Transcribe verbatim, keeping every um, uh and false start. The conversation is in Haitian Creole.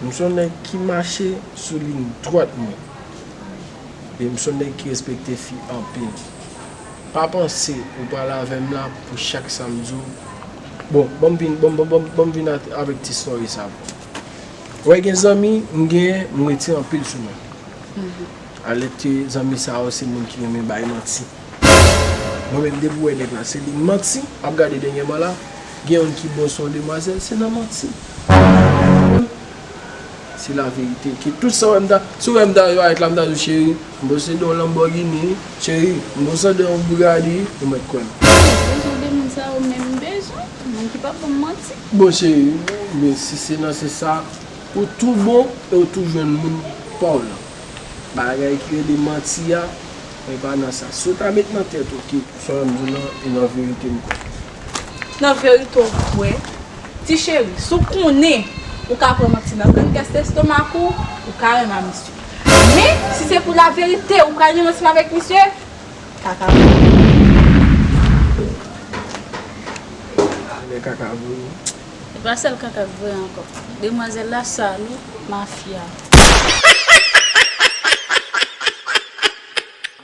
M se yon nèg ki mache sou liy dwat mwen. E m se yon nèg ki respekte fi anpil. Pa panse ou pral avè m la pou chak sa m di w. Bon, ban m vin, ban m, ban m, ban m, ban m vin a- avèk ti story sa. Ou wè gen zanmi m genyen, m retire anpil sou mwen. Alète zanmi sa yo se moun ki renmen bay manti. Mwen menm depi w wè nèg la se li m manti, ap gade dènyèman la, gen youn ki bon se yon demwazèl, se nan manti. Se laverite. Ki tout sa w wè m ta, si w wè m ta parèt la, m ta di w, cheri, m posede yon Lamborghini, cheri, m posede yon Bugatti, ou mèt kwè m. Bezwen de moun sa yo menm bezwen, moun ki p ap ban m manti. Bon, cheri, men si se nan sans sa, ou tou bon e ou tou jwenn moun pa w lan. Bagay ki rele manti a, e pa nan sa. Si w ta met nan tèt ou ke sa w wè m di w lan, e nan verite m kwè. Nan verite w kwè? Ti cheri, si w konnen ou ka pran manti nan grenn kès lestomak ou, ou ka renmen a misye. Men, si se pou laverite, ou pral renmen ansanm avèk misye, kaka. Men kaka vre wi. E pa sèl kaka k vre ankò. Demwazèl la sal wi, mafya.